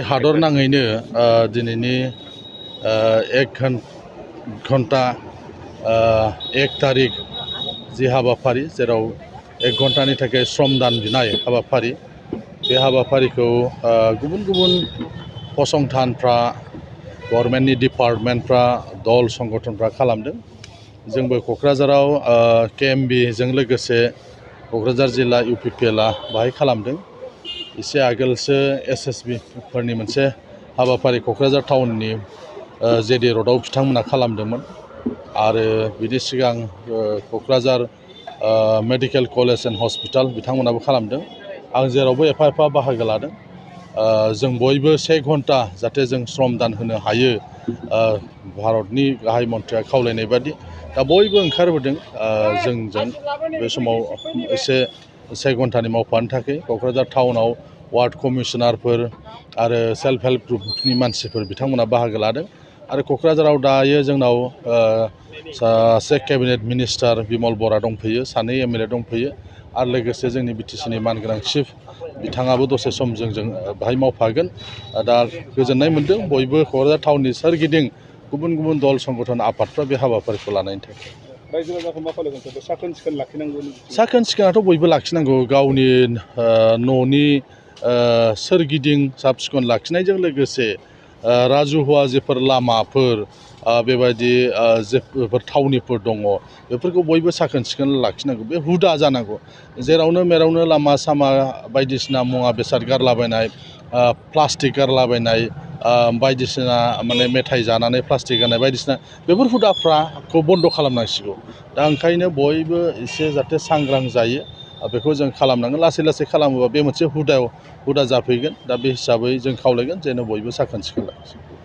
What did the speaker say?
हादर नाङैनो दिनैनि 1 घन्टा 1 तारिख जि हाबाफारि जेराव 1 घन्टानि थाखाय श्रमदान बिनाय हाबाफारि बे हाबाफारिखौ गुबुन गुबुन फसंथानफ्रा गभर्नमेन्टनि डिपार्टमेन्टफ्रा दल संगठनफ्रा खालामदों। जोंबो क'क्राझाराव केएमबिजों लोगोसे क'क्राझार जिल्ला UPPL बाहाय खालामदों। एसे आगोलसो SSB फोरनि मोनसे हाबाफारि क'क्राझार टाउननि JD र'डआव बिथांमोना खालामदोंमोन आरो बिनि सिगां Kokrajhar medical college and hospital बिथांमोनाबो खालामदों। आं जेरावबो एफा एफा बाहागो लादों। जों बयबो 1 घन्टा जाहाथे जों श्रमदान होनो हायो भारतनि गाहाय मन्थ्रिया खावलायनाय बादि दा बयबो ओंखारबोदों जोंजों बे समाव एसे 1 घन्टानि मावफानो थाखाय क'क्राझार टाउनाव वार्ड कमिसनारफोर आरो सेल्फ हेल्प ग्रुपनि मानसिफोर बिथांमोना बाहागो लादों आरो क'क्राझाराव दायो जोंनाव सासे केबिनेट मिनिस्टार बिमल बरा दंफैयो, 2 MLA दंफैयो आरो लोगोसे जोंनि BTCनि मानगोनां चिफ बिथाङाबो दसे सम जोंजों बाहाय मावफागोन। दा गोजोननाय मोन्दों बयबो क'क्राझार टाउननि सोरगिदिं गुबुन गुबुन दल संगठन आफादफ्रा बे हाबाफारिखौ लानायनि थाखाय। रायजो राजाखौ मा खालामगोन? साखोन सिखोन लाखिनांगौ। साखोन सिखोनाथ' बयबो लाखिनांगौ। गावनि न'नि सोरगिदिं साब सिखोन लाखिनायजों लोगोसे राजुहुवा जेफोर लामाफोर बेबायदि जेफोर थावनिफोर दङ बेफोरखौ बयबो साखोन सिखोन लाखिनांगौ। बे हुदा जानांगौ। जेरावनो मेरावनो लामा सामा बायदिसिना मुवा बेसाद गारलाबायनाय, प्लास्टिक गारलाबायनाय, बायदिसिना माने मेथाइ जानानै प्लास्टिक गारनाय बायदिसिना बेफोर हुदाखौ बन्द' खालामनांसिगौ। दा ओंखायनो बयबो एसे जाहाथे सांग्रां जायो बेखौ जों खालामनांगोन। लासै लासै खालामोबा बे मोनसे हुदा जाफैगोन। दा बे हिसाबै जों खावलायगोन जेन बयबो साखोन सिखोन लाखियो।